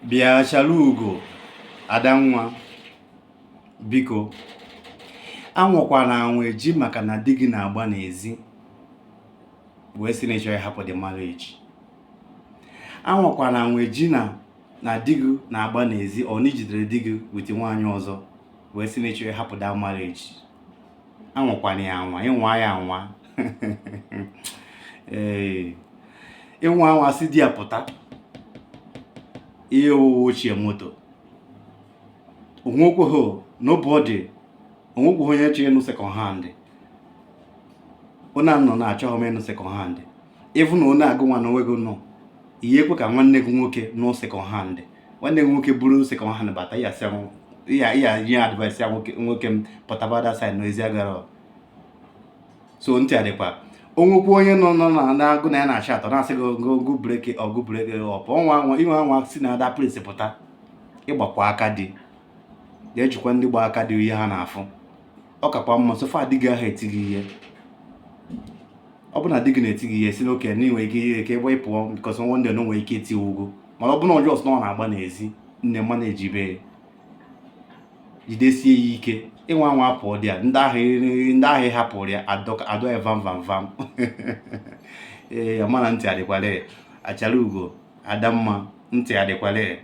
Bịa, Achalugo, Adanwa, biko, anwakwana anwa eji maka na di gị na-agba n'ezi wee sị na ị chọrọ ịhapụ the marriage. Anwakwana anwa eji na di gị na-agba n'ezi, ọ na i jidere di gị with nwaanyị ọzọ, wee sị na ị chọrọ ịhapụ that marriage. Anwakwana ya anwa. Ịnwa ya anwa, ee, ịnwa anwa si di ya pụta ihe owuwe ochie moto onwekweghị nobody, onwekweghị onye chọrọ ịnụ second hand. Onye anọ na-achọghị m ịnụ second hand, ịfụ na onye agụ nwa na onwe gị nọ ihe ekwe ka nwanne gị nwoke nụ second hand. Nwanne gị nwoke buru second hand bata ya, sị ya ya nye advice ya, nwoke nwoke m pụtaba that side n'ezi agara. So ntị adịkwa onwekwa onye nọ na na-agụ na ya na-achị atọ na-asị gị go go break ọgụ, break up. Ọnwa anwa inwe anwa si na that place pụta, ịgbakwa aka dị ya, ejikwa ndị gba aka dị ihe ha na-afụ. Ọ kakwa mma so far di gị ahụ eti gị ihe. Ọ bụ na di gị na-eti gị ihe, si n'oke na ị nwere ike ihe ka ebe ị pụọ, because one day na o nwere ike eti ugo. Mana ọ bụ na ọjọọ na ọ na-agba n'ezi, nne mma na-ejibe jidesie ya ike. Ịnwa anwa pụọ dị ya, ndị ahụ hapụrụ ya adọ ya vam vam vam. Ee, ama na ntị adịkwale. Achalugo, Adamma, ntị adịkwale.